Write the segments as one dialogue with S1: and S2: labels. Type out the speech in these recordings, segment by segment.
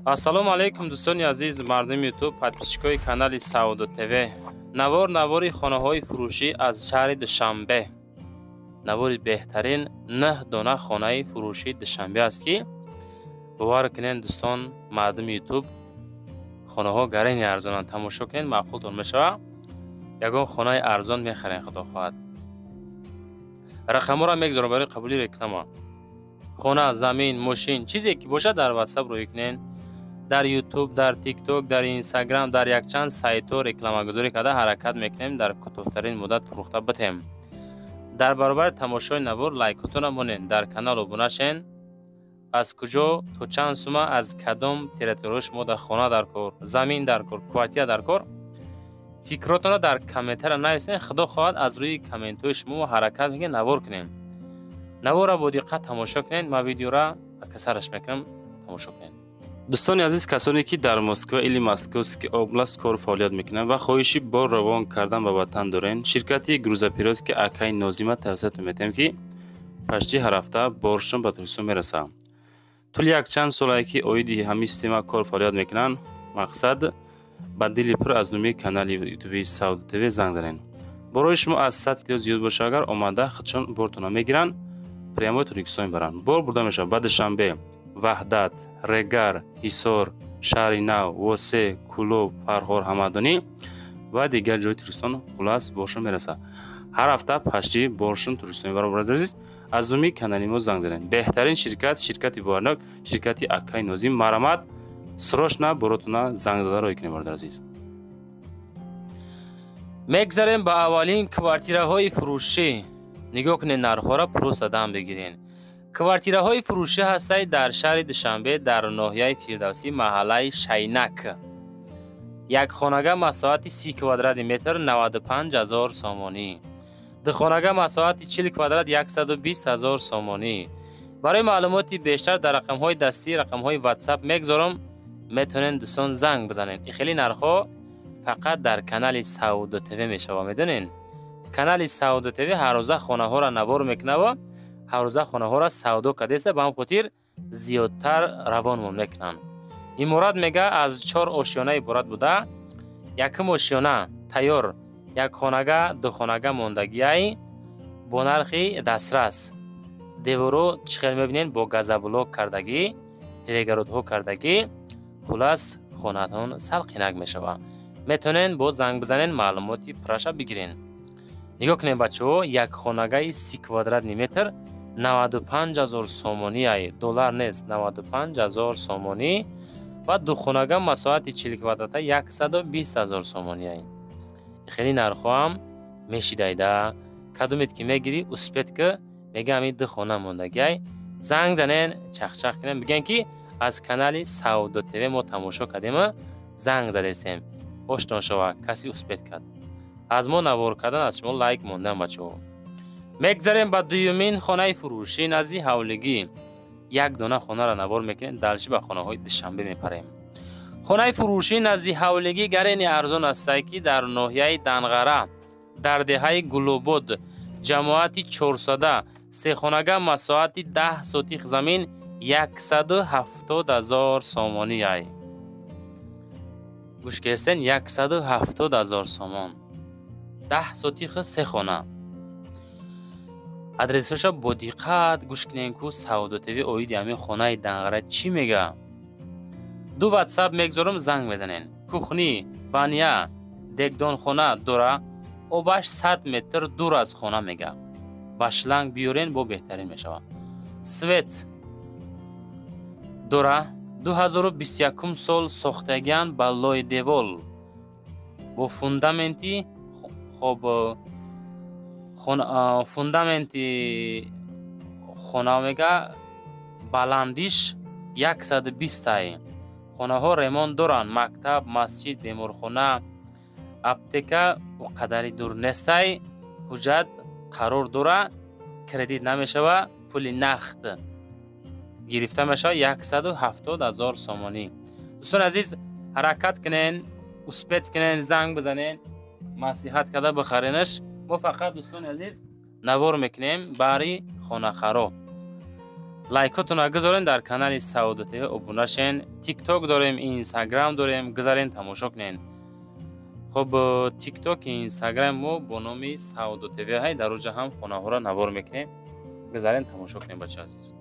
S1: Ассалому алайкум, дӯстони азиз, мардуми Ютуб, подписчикои канали Савдо ТВ. Навор навори хонаҳои фурӯшӣ аз шаҳри Душанбе. Навори беҳтарин 9 дона хонаи фурӯшии Душанбе аст, ки бовар кунед, дӯстон, мардуми Ютуб, хонаҳо гарени арзонанд. Тамошо кунед, маъқултон мешавад. Ягон хонаи арзон мехарем, худо хоҳад. Рақамҳоро мегузорам барои қабули реклама. Хона, замин, мошин, чизе ки бошад, дар WhatsApp рӯй кунед. Дар Ютуб, дар Тикток, дар Инстаграм, дар якчанд сайтҳо рекламагузорӣ карда ҳаракат мекунем, дар кӯтоҳтарин муддат фурӯхта битем. Дар баробари тамошои навор лайкотона монед, дар канал обуна шен. Аз куҷо, то чанд сума, аз кадом территорияҳои шумо дар хона дар кор, замин дар кор, квартира дар кор, фикротонро дар комментария нависен. Худо хоҳад, аз рӯи комментҳои шумо мо ҳаракат мекунем, навор кунем. Наворро бо диққат тамошо кунед. Ман видеора ба касараш мекунам, тамошо кунед. Дӯстони азиз, касоне ки дар Москва или Московский область кору фаъолият мекунанд ва хоҳиши бор равон кардан ба ватан дорен, ширкати грузоперевозки акаи Нозима тавсиятон метиҳем, ки почти ҳар ҳафта боршон ба Тоҷикистон мерасад. Тӯли якчанд солае ки оиди ҳамин система кор фаъолият мекунанд. Мақсад, ба дили пур аз номи канали Ютуби Савдо ТВ занг занед. Борои шумо аз 100 кило зиёд боша агар, омада худшон бортона мегиранд, прямой Тоҷикистон мебаранд. Бор бурда мешавад ба Душанбе, Ваҳдат, Регар, Ҳисор, Шаҳри Нав, Восе, Кӯлоб, Фархор, Ҳамадонӣ ва дигар ҷои Тоҷикистон. Хулас, боршон мерасад. Ҳар ҳафта почти боршон Тоҷикистон мебаранд. Бародари азиз, аз номи канали мо занг занед. Беҳтарин ширкат, ширкати боварнок, ширкати акаи Нозим. Марамат, срочно боротона занг зада рой кунед, бародари азиз. Мегзарем ба аввалин квартираҳои фурӯшӣ. Нигоҳ кунед нархҳоро, просто дам бигирен. Квартираҳои фурӯшӣ ҳастанд дар шаҳри Душанбе, дар ноҳияи Фирдавсӣ, маҳаллаи Шайнак. Як хонага масоҳати 30 квадрати метр 95 000 сомонӣ, духонага масоҳати 40 квадрат 120 000 сомонӣ. Барои маълумоти бештар дар рақамҳои дастӣ, рақамҳои WhatsApp мегузорам, метавонед, дӯстон, занг бизанед. Ин хеле нархҳо фақат дар канали Савдо ТВ мешавад. Медонед, канали Савдо ТВ ҳаррӯза хонаҳоро навор мекунава, ҳаррӯза хонаҳоро савдо кардеста, ба ҳам хотир зиёдтар равонмон мекунанд. Иморат мега аз чор ошёна иборат буда, якум ошёна тайёр, як хонага, духонага мондагиай бо нархи дастрас. Деворо чӣ хел мебинед, бо газоблок кардагӣ, перегородҳо кардагӣ. Хулас, хонаатон салқинак мешавад. Метавонед боз занг бизанед, маълумоти пурраша бигирен. Нигоҳ кунед, бачаҳо, як хонагаи 30 квадратный метр 95 000 сомонӣ ай, доллар нест, 95 000 сомонӣ ва духонага масоҳати 40 квадрата 120 000 сомонӣ ай. Хеле нархҳоам мешидайда. Кадомет ки мегирӣ, успеть ки мега, ҳамин ду хона мондагиай. Занг занен, чахчах кунен, бигӯен, ки аз канали Савдо ТВ мо тамошо кардема, занг задестем. Оштон шава, каси успеть кард аз мо навор кардан, аз шумо лайк мондан, бачаҳо. Мегзарем ба дуюмин хонаи фурӯшӣ назди ҳавлигӣ. Як дона хонаро навор мекунем, дальше ба хонаҳои Душанбе мепарем. Хонаи фурӯшӣ назди ҳавлигӣ гарени арзон астае, ки дар ноҳияи Данғара, дар деҳаи Гулобод, ҷамоати Чорсада, сехонага масоҳати 10 сотих замин 170 000 сомонӣ ай. Гӯш кесен, 170 000 сомон, 10 сотихи се хона. Адресҳоша бо диққат гӯш кунем, ку Савдо ТВ оиди ҳамин хонаи Данғара чӣ мега. Ду Ватсап мегузорам, занг мезанен. Кухня, баня, дегдонхона дора, обаш 100 метр дур аз хона мега. Ба шланг биёрен, бо беҳтарин мешавад. Свет дора, 2021 сол сохтагиан, ба лои девол бо фундаменти. Хоб, фундаменти хона мега баландиш 120 ай. Хонаҳо ремонт доранд. Мактаб, масҷид, беморхона, аптека о қадари дур нестай. Ҳуҷҷат қарор дора, кредит намешава, пули нақд гирифта мешавад. 170 000 сомонӣ. Дӯстони азиз, ҳаракат кунен, успеть кунен, занг бизанен, маслиҳат карда бихаренаш. Мо фақат, дӯстони азиз, навор мекунем бари хонахаро. Лайкотонро гузорен, дар канали Савдо ТВ обуна шен. Тикток дорем, Инстаграм дорем, гузарен, тамошо кунен. Хоб, Тикток, Инстаграм мо бо номи Савдо ТВ ҳай, дар оҷа ҳам хонаҳоро навор мекунем. Гузарен, тамошо кунем, бача азиз.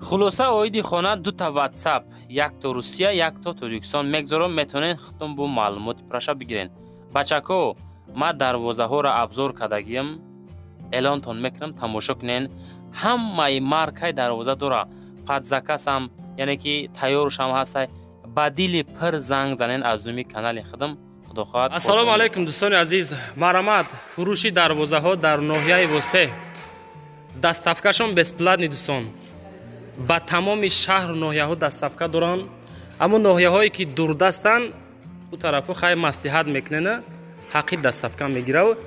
S1: Хулоса, оиди хона дута Ватсап, якто Русия, якто Тоҷикистон мегзорам, метавонед худтон бо маълумоти пурраша бигирен. Бачако, ма дарвозаҳоро обзор кардагиам, эълонтон мекунам, тамошо кунен. Ҳамаи маркаи дарвоза дора, под заказам, яъне ки тайёршам ҳастай. Ба дили пир занг занен аз номи канали худам, худо хоҳад. Ассалому алайкум, дӯстони азиз. Марҳамат, фурӯши дарвозаҳо дар ноҳияи Восеъ. Доставкашон бесплатный, дӯстон. Ба тамоми шаҳру ноҳияҳо доставка доранд. Аммо ноҳияҳое ки дурдастанд, ӯ тарафу хай маслиҳат мекунена, ҳаққи доставка мегирав.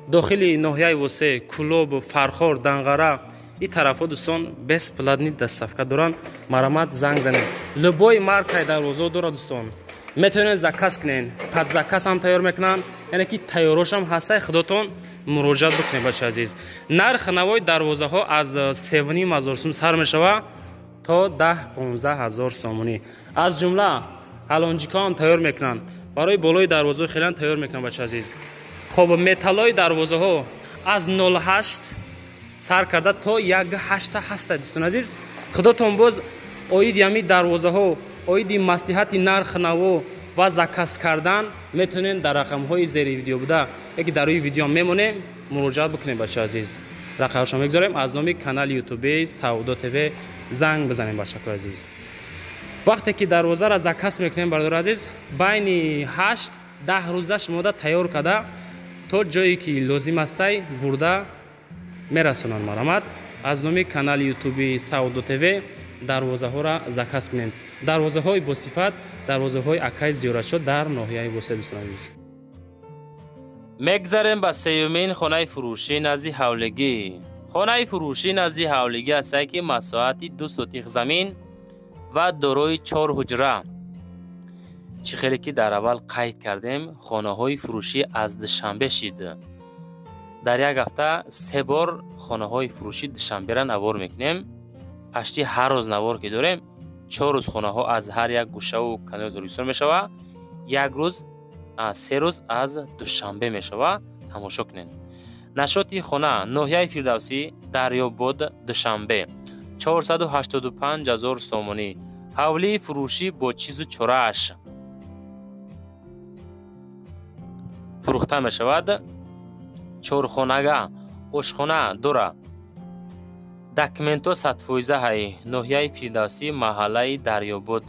S1: Дохили ноҳияи Восеъ, Кӯлоб, Фархор, Данғара, ин тарафҳо, дӯстон, бесплатный доставка доранд. Марҳамат, занг занед. Любой маркаи дарвозаҳо дорад, дӯстон. Метавонед заказ кунед, под заказ ҳам тайёр мекунанд, яъне ки тайёрошам ҳастай, худотон муроҷиат бикунед, бача азиз. Нархи навои дарвозаҳо аз 3,5 ҳазор сум сар мешавад то 10-15 ҳазор сомонӣ. Аз ҷумла ҳалонҷикҳо ҳам тайёр мекунанд, барои болои дарвозаҳо хеле тайёр мекунанд, бача азиз. Хоб, металлои дарвозаҳо аз 0,8 сар карда то 1,8 ҳаста, дӯстони азиз. Худотон боз оиди ҳамин дарвозаҳо, оиди маслиҳати нарх наво ва заказ кардан метавонед дар рақамҳои зери видео буда, яке дар рӯи видео мемонем, муроҷиат бикунед, бача азиз. Рақамашо мегузорем, аз номи канали ютуби Савдо ТВ занг бизанем, бачакои азиз. Вақте ки дарвозаро заказ мекунем, бародари азиз, байни 8-10 рӯза шумода тайёр карда, то ҷое ки лозим астай бурда мерасонанд. Марҳамат, аз номи канали ютуби Савдо ТВ дарвозаҳоро заказ кунем. Дарвозаҳои босифат, дарвозаҳои акай Зиёратшо дар ноҳияи Восеъ, дӯстони азиз. Мегзарем ба сеюмин хонаи фурӯшӣ назди ҳавлигӣ. Хонаи фурӯшӣ назди ҳавлигӣ ҳастае, ки масоҳати 2 сотих замин ва дорои чор ҳуҷра. Чӣ хеле ки дар аввал қайд кардем, хонаҳои фурӯшӣ аз Душанбе шид. Дар як ҳафта се бор хонаҳои фурӯшӣ Душанбера навор мекунем. Пашти ҳар рӯз навор ки дорем, 4 рӯз хонаҳо аз ҳар як гӯшаву канори Тоҷикистон мешавад, як рӯз, 3 рӯз аз Душанбе мешавад. Тамошо кунед. Нашоти хона: ноҳияи Фирдавсӣ, Дарёбод, Душанбе, 485 ҳазор сомонӣ. Ҳавлии фурӯшӣ бо чизу чорааш фурӯхта мешавад. Чорхонага, ошхона дора. Документҳо 100-фоиза ҳай. Ноҳияи Фирдавсӣ, маҳаллаи Дарёбод,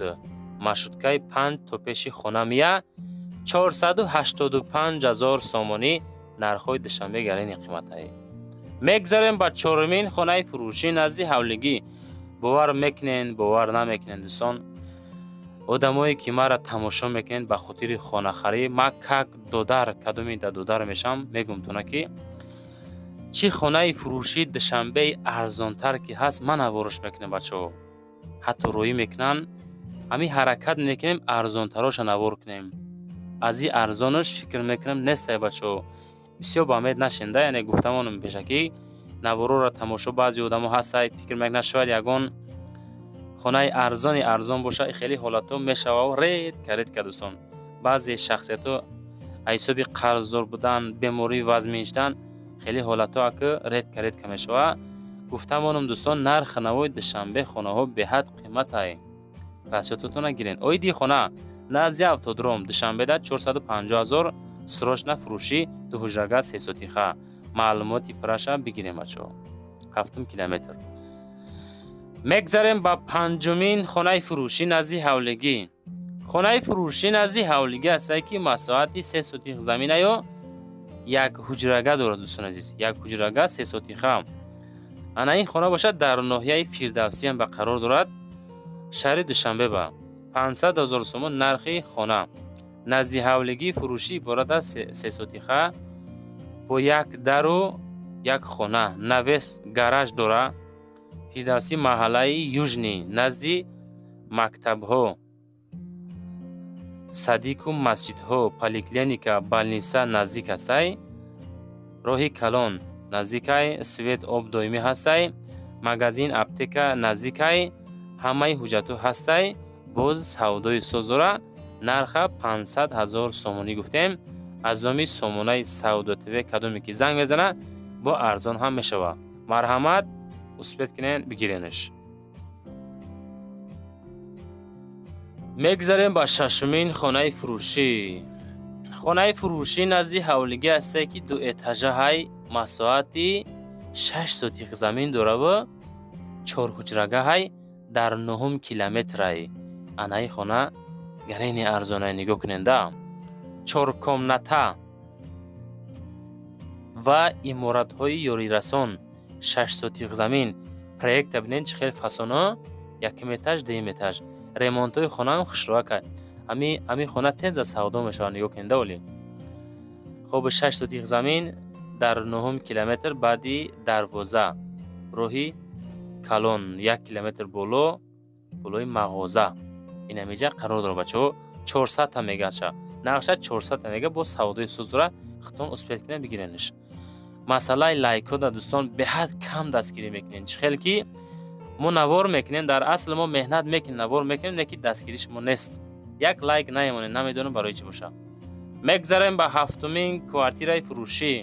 S1: маршруткаи 5 то пеши хона мия. 485 ҳазор сомонӣ, нархҳои Душанбе гарини қиматҳай. Мегзарем ба чорумин хонаи фурӯшӣ назди ҳавлигӣ. Бовар мекунен, бовар намекунен, дӯстон, одамое ки маро тамошо мекунед, ба хотири хонахарӣ ма как додар, кадоми да додар мешавам, мегумтона ки чӣ хонаи фурӯшии Душанбеи арзонтар ки ҳаст, ман наворош мекунем. Бачаҳо ҳатто рӯӣ мекунанд, ҳамин ҳаракат мекунем, арзонтароша навор кунем. Аз ин арзонаш фикр мекунам нестай, бачаҳо. Бисёр ба умед нашенда, яъне гуфтамонам пешакӣ, навороро тамошо баъзе одамо ҳастай, фикр мекунанд, шояд ягон хонаи арзони арзон боша. Хеле ҳолатҳо мешава, редко, редко, дӯстон. Баъзе шахсиятҳо аз ҳисоби қарздор будан, бемории вазмин шудан, хеле ҳолатҳо аки редко, редко мешава. Гуфтамонам, дӯстон, нархи навои Душанбе хонаҳо беҳад қиматай, расиётатона гирен. Оиди хона: назди автодром, Душанбеда, 450 ҳазор, срочно фурӯшӣ, дуҳуҷрага, сесотиха. Маълумоти пурраша бигирем, бачаҳо. Ҳафтум километр. Мегзарем ба панҷумин хонаи фурӯшӣ назди ҳавлигӣ. Хонаи фурӯшӣ назди ҳавлигӣ ҳастае, ки масоҳати 3 сотих заминаё як ҳуҷрага дорад, дӯстони азиз, як ҳуҷрага, сесотиха. Ана ин хона бошад, дар ноҳияи Фирдавсиам ба қарор дорад, шаҳри Душанбе, ба 500 ҳазор сомон нархи хона. Назди ҳавлигӣ фурӯшӣ иборат аз сесотиха бо як дару як хона, навес, гараж дора. Фирдавсӣ, маҳаллаи Южный, назди мактабҳо, садику масҷидҳо, поликлиника, больница наздик ҳастай. Роҳи калон наздикай, свет, об доимӣ ҳастай. Магазин, аптека наздикай, ҳамаи ҳуҷҷатҳо ҳастай. Боз савдои соз дора. Нарха 500 ҳазор сомонӣ гуфтем. Аз номи сомонаи Савдо ТВ кадоме ки занг мезана, бо арзон ҳам мешавад. Марҳамат, успеть кунен, бигиренаш. Мегзарем ба шашумин хонаи фурӯшӣ. Хонаи фурӯшӣ назди ҳавлигӣ ҳастае, ки дуэтажаҳай, масоҳати 6 сотих замин дораву чорҳуҷрагаҳай, дар 9 километрай. Анаи хона гарени арзонай, нигоҳ куненда. Чоркомната ва иморатҳои ёрирасон, 6 сотих замин. Проекта бинед, чӣ хел фасоно, якум этаж, дуюм этаж. Ремонтҳои хонаам хушрӯакай. Ами хона теза савдо мешавад, нигоҳ кунед оли. Хоб, 6 сотих замин дар 9 километр баъди дарвоза, роҳи калон, 1 километр боло, болои мағоза. Ин ҳамиҷа қарор дорад, бачаҳо. 400 та мегаша. Нархша 400 та мега, бо савдои соз дора, худтон успеть кунед, бигиренаш. Масъалаи лайкҳо да, дӯстон, беҳад кам дастгирӣ мекунед. Чӣ хел ки мо навор мекунем, дар асл мо меҳнат мекунем, навор мекунем, не ки дастгирии шумо нест. Як лайк намемонед, намедонам барои чӣ бошад. Мегзарем ба ҳафтумин квартираи фурӯшӣ.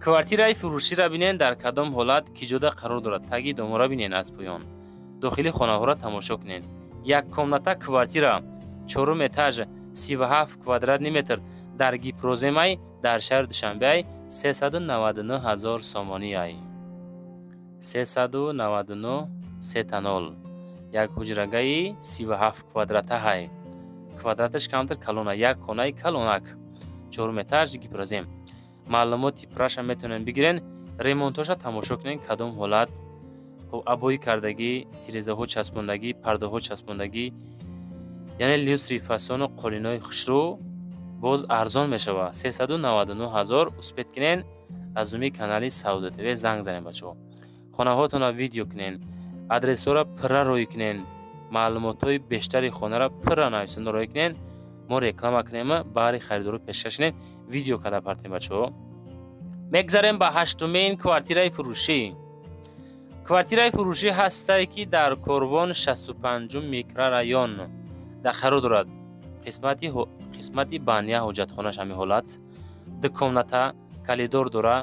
S1: Квартираи фурӯширо бинед, дар кадом ҳолат, ки ҷода қарор дорад. Таги домора бинед, аз поён дохили хонаҳоро тамошо кунед. Як комната квартира, чорум этаж, 37 квадратный метр, дар Гипроземай, дар шаҳри Душанбеай, 399 ҳазор сомониай. 399 сета нол. Як ҳуҷрагаи 37 квадратаҳай. Квадраташ камтар калона, як хонаи калонак. Чорум этаж, Гипрозем. Маълумоти пурраша метавонед бигирен, ремонтоша тамошо кунед, кадом ҳолат. Хоб, обои кардагӣ, тирезаҳо часпондагӣ, пардаҳо часпондагӣ, яъне люстри фасону қолинои хушрӯ, боз арзон мешавад. 399 ҳазор. Успеть кунен, аз номи канали Савдо ТВ занг занед, бачаҳо. Хонаҳотонро видео кунен, адресҳоро пурра рӯй кунен, маълумотҳои бештари хонаро пурра нависонда рӯй кунен. Мо реклама кунем, баҳри харидоро пешкаш кунем, видео карда партем, бачаҳо. Мегзарем ба ҳаштумин квартираи фурӯшӣ. Квартираи фурӯшӣ ҳастае, ки дар Корвон, 65-ум микрорайон дар қарор дорад. Қисмати бания ҳоҷатхонаш ҳамин ҳолат. Ду комната, коридор дора.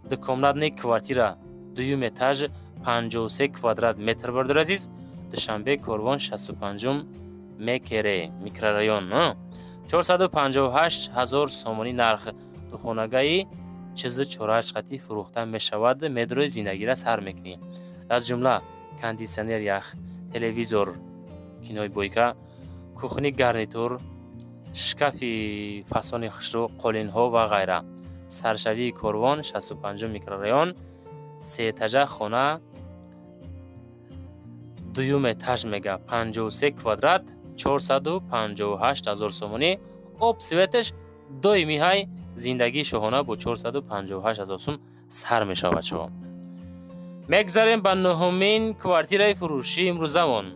S1: Двухкомнатный квартира, дуюм этаж, 53 квадрат метр, бародари азиз. Душанбе, Корвон, 65-ум мекере микрорайон. 458 ҳазор сомонӣ нарх. Духонагаи чизу чорааш қатӣ фурӯхта мешавад. Медрои зиндагиро сар мекунӣ. Аз ҷумла кондитсионер, ях, телевизор, кинои бойка, кухни гарнитур, шкафи фасони хушрӯ, қолинҳо ва ғайра. Саршавии Корвон, 65-ум микрорайон, сеэтажа хона, дуюм этаж мега, 53 квадрат, 458 ҳазор сомонӣ. Об, светаш доимӣ ҳай. Зиндагии шоҳона бо 458 ҳазор сум сар мешавад, бачаҳо. Мегзарем ба нуҳумин квартираи фурӯшӣ имрӯзамон.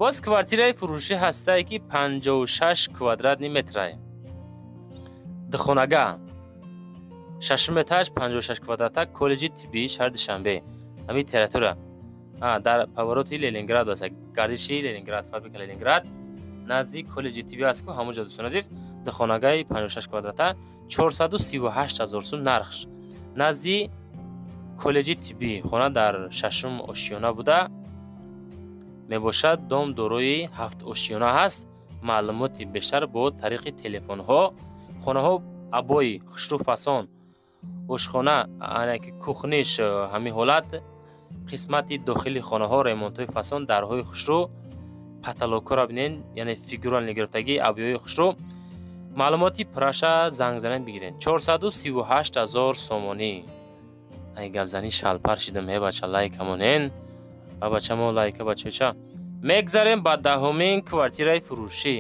S1: Боз квартираи фурӯшӣ ҳастае, ки 56 квадратный метрай. Духонага, шашум этаж, 56 квадрата, коллеҷи тиббии шаҳри Душанбе. Ҳамин территория дар повороти Ленинград аст, гардиши Ленинград, фабрика Ленинград, назди коллеҷи тиббӣ аст ку, ҳамонҷо, дӯстони азиз. Духонагаи 56 квадрата, 438 ҳазор сум нархш. Назди коллеҷи тиббӣ хона дар шашум ошёна буда мебошад. Дом дорои ҳафт ошёна ҳаст. Маълумоти бештар бо тариқи телефонҳо. Хонаҳо обои хушрӯ, фасон, ошхона, ки кухниш ҳамин ҳолат, қисмати дохили хонаҳо ремонтҳои фасон, дарҳои хушрӯ, потолокҳоро бинен, яъне фигуральный гирифтагӣ, обои хушрӯ. Маълумоти пурраша занг занен, бигирен. 438 ҳазор сомонӣ. Ай, гапзанӣ шалпар шидам. Э, бача, лайка монен, ба бачамо лайка, бачача. Мегзарем ба даҳумин квартираи фурӯшӣ.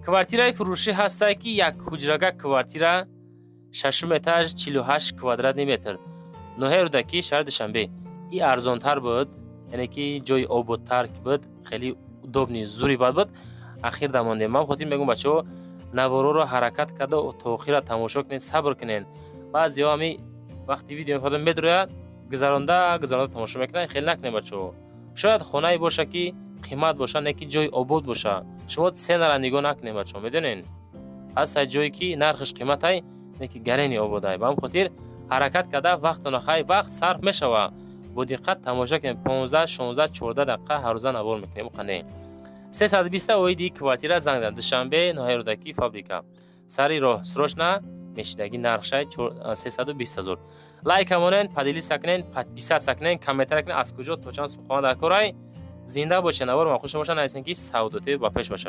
S1: Квартираи фурӯшӣ ҳастае, ки як ҳуҷрага квартира, шашум этаж, 48 квадратный метр, ноҳияи Рӯдакӣ, шаҳри Душанбе. И арзонтар буд, яъне ки ҷои ободтар буд, хеле удобный, зури бад буд. Ахир дамондем. Ман хотир мегӯм, бачаҳо, навороро ҳаракат карда то охира тамошо кунед, сабр кунед. Баъзеҳо ҳами вақти видео мефарда медрояд. Гузаронда гузаронда тамошо мекунед, хеле накунед, бачаҳо. Шояд хонае боша, ки қимат боша, не ки ҷои обод боша. Шумо цена ра нигоҳ накунед, бачаҳо, медонед, ҳаста ҷое, ки нархаш қиматай, не ки гарени ободай. Ба ҳам хотир ҳаракат карда вақтона, хай, вақт сарф мешава, бо диққат тамошо кунед. 15, 16, 14 дақиқа ҳаррӯза навор мекунем. Қане, 320 оиди квартира занг зад. Душанбе, ноҳияи Рӯдакӣ, фабрика сари роҳ, срочно мешидагӣ. Нархшай 320 000. Лайка монен, поделиться кунен, подписаться кунен, комментария кунен, аз куҷо то чанд сухона дар корай. Зинда боше. Навор махуш боша, нависен, ки савдоте ба пеш бошад.